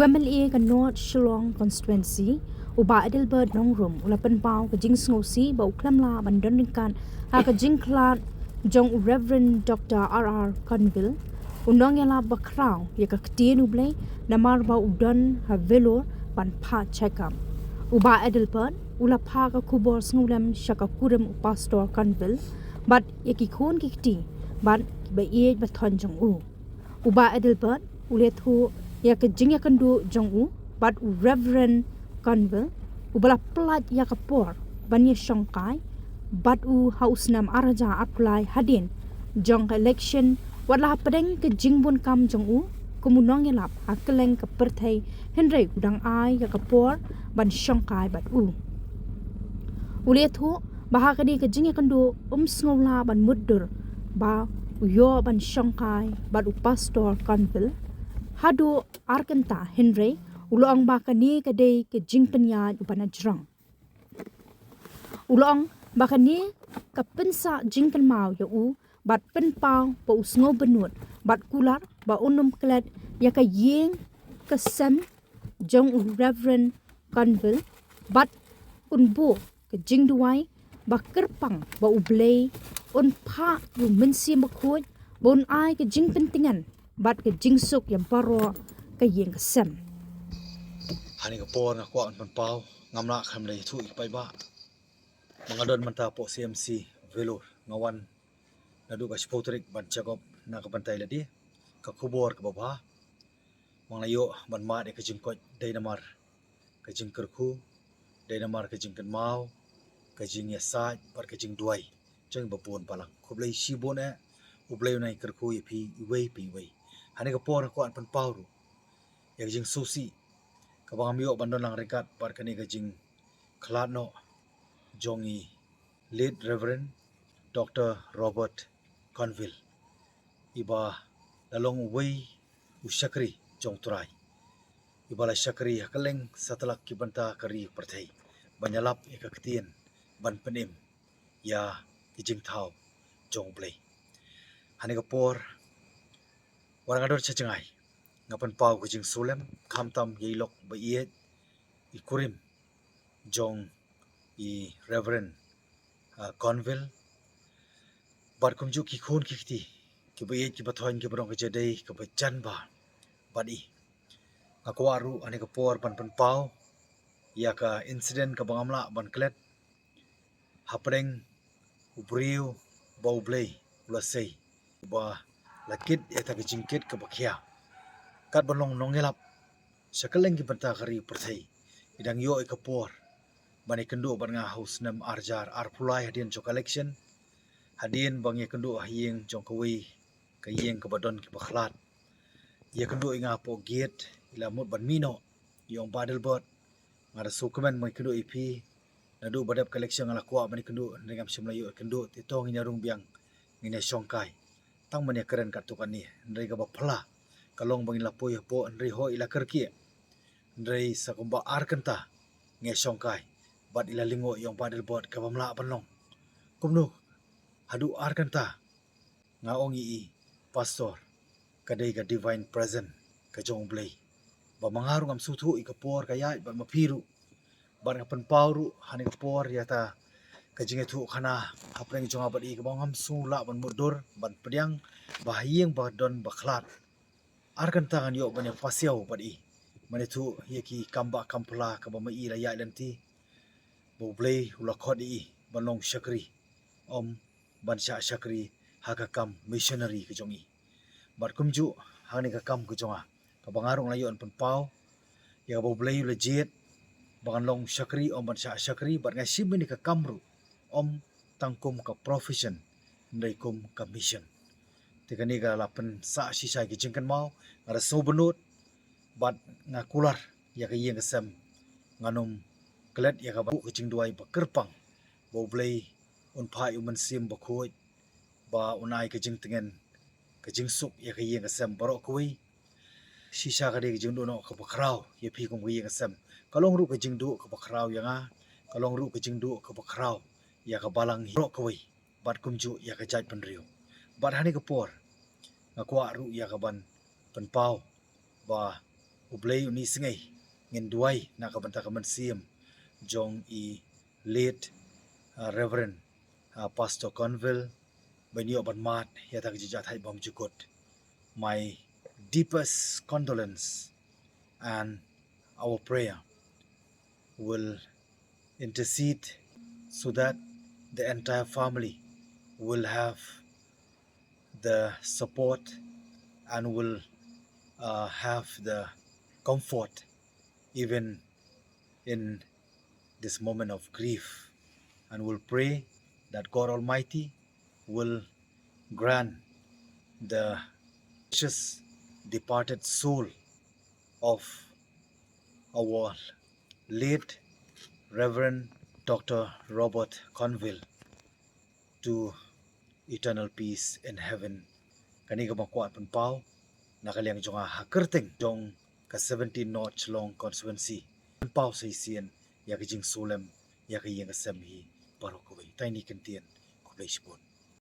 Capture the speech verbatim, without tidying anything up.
M L A ka North Shillong Constituency, u Bah Adelbert Nongrum, u la pynpaw ka jingsngewsih ba u khlem lah ban don ryngkat ha ka jingkhlad jong u Reverend Doctor R R Conville, u nongïalap bakhraw ïa ka ktien U Blei, namar ba u don ha Vellore ban phah check up. U Bah Adelbert u la phah ka khubor sngewlem sha ka kurim u Pastor Conville bad ïa ki khun ki kti bad kiba ïeit ba thoiñ jong u. U Bah Adelbert u la ïathuh ïa ka jingïakynduh jong u bad u Reverend Conville, uba la pynlait ïa ka por ban ïashongkai bad u ha u snem ar hajar arphew lai hadien jong ka election, wat la hapdeng ka jingbun kam jong u kum u nongïalap ha kylleng ka pyrthei, hynrei u dang ai ïa ka por ban shongkai bad u. U la ïathuh ba ha kane ka jingïakynduh um sngewlah ban mutdur ba u ïoh ban shongkai bad u Pastor Conville haduh ar kynta, hynrei u la ong ba kane ka dei ka jingpynïaid uba na jrong. U la ong ba kane ka pynsah jingkynmaw ïa u bad pynpaw ba u sngewbynnud bad kular ba un ym klet ïa ka ïing ka sem jong u Reverend Conville bad un buh ka jingduwai ba kyrpang ba U Blei un phah ïa u Mynsiem Bakhuid ba un ai ka jingpyntngen bad ka jingsuk ïa baroh ka ïing ka sem. Ha kane ka por nga kwah ban pynpaw, ngam lah khlem da ïathuh ïa ki paidbah ba nga don mynta hapoh C M C Vellore, nga wan naduh ka shiphew tarik ban check up na ka bynta ïa lade. Ka khubor kaba bha ba nga la ïoh ban mad ïa ka jingkoit dei namar ka jingkyrkhu, dei namar ka jingkynmaw, ka jingïasaid bad ka jingduwai jong kiba bun balang. Khublei shibun eh, U Blei un ai kyrkhu ïa phi iwei pa iwei. Ha kane ka por nga kwah ban pynpaw ruh ïa ka jingsngewsih kaba ngam ïoh ban don lang ryngkat bad kane ka jingkhlad noh jong i Late Reverend Doctor Robert Conville, iba la long uwei u shakri jong U Trai, iba la shakri ha kylleng satlak ki bynta ka ri pyrthei ban ïalap ïa ka ktien, ban pynim ïa ki jingthaw jong U Blei. Ha kane ka por, wat la nga don sha jngai, nga pynpaw ka jingsngewlem khamtam ïa i lok ba ïeit, i kurim jong i Reverend, ah, Conville, bad kumjuh ki khun ki kti kiba ïeit kiba thoiñ kiba don ka jingïadei kaba jan bha bad i. Nga kwah ruh ha kane ka por ban pynpaw ïa ka incident kaba ngam lah ban klet hapdeng u briew ba U Blei u la sei, uba la kit ïa kata ka jingkit kaba khia. Katba long nongïalap sha kylleng ki bynta ka ri pyrthei, i dang ïoh ïa ka por ban ïakynduh bad nga ha u snem ar hajar arphew lai hadien jong ka election, hadien ba ngi ïakynduh ha ïing jong kawei ka ïing kaba don kiba khlad. Ïakynduh ïa nga hapoh gate, i la mut ban mih noh, i ong, Bah Adelbert, nga da sngewkmen ban ïakynduh ïa phi. Naduh ba dep ka election nga la kwah ban ïakynduh, hynrei ngam shym la ïoh ïakynduh, te to ngin ïa rung biang, ngin ïa shongkai. Tang ban ïakren katto katne, hynrei kaba phylla ka long ba ngin la poi hapoh, hynrei hooid, i la kyrkieh. Hynrei sa kumba ar kynta ngi ïa shongkai bad i la lyngngoh, i ong, Bah Adelbert, ka bym lah ban long. Kumno haduh ar kynta? Nga ong ïa i, Pastor, ka dei ka divine presence ka jong U Blei, ba ma nga ruh ngam sngewthuh ïa ka por ka ïaid bad ma phi ruh. Bad nga pynpaw ruh ha kane ka por ïa kata ka jingïathuhkhana hapdeng jong nga bad i kaba ngam sngew lah ban mutdur ban pdiang, ba ha ïing ba don ba khlad, ar kynta ngan ïoh ban ïa pasiaw bad i, ban ïathuh ïa ki kam bah kam pla kaba ma i la ïaid lynti, ba U Blei u la khot ïa i ban long shakri, ym ban shah shakri ha ka kam missionary ka jong i. Bad kumjuh ha kane ka kam ka jong nga, kaba nga ruh nga la ïoh ban pynpaw ïa kaba U Blei u la jied ba ngan long shakri, ym ban shah shakri, bad nga shim ïa kane ka kam ruh ym tang kum ka profession, hynrei kum ka mission. Te kane ka la pynsah shisha ïa ki jingkynmaw, nga da sngewbynnud bad nga kular ïa ka ïing ka sem. Ngan ym klet ïa kaba, ka jingduwai ba kyrpang ba U Blei un phah ïa u Mynsiem Bakhuid ba un ai ka jingtngen, ka jingsuk ïa ka ïing ka sem baroh kawei. Shisha ka dei ka jingduh noh kaba khraw ïa phi kum ka ïing ka sem. Ka long ruh ka jingduh kaba khraw ïa nga, ka long ruh ka jingduh kaba khraw ïa ka balang hi baroh kawei, bad kumjuh ïa ka jaitbynriew. Bad ha kane ka por nga kwah ruh ïa ka ban pynpaw ba U Blei un isynei, ngin duwai na ka bynta ka mynsiem jong i late, uh, Reverend, uh, Pastor Conville, ba in ïoh ban mad ïa kata ka jingjahthait bymjukut. My deepest condolence, and our prayer will intercede so that the entire family will have the support and will, uh, have the comfort even in this moment of grief, and will pray that God Almighty will grant the precious departed soul of our late Reverend Doctor Robert Conville to eternal peace in heaven. Kane kaba nga kwah pynpaw na ka liang jong nga ha kyrteng jong ka seventeen North Shillong Constituency. Pynpaw sa shisien ïa ka jingsulem ïa ka ïing ka sem hi baroh kawei. Tang kine ki kyntien, khublei shibun.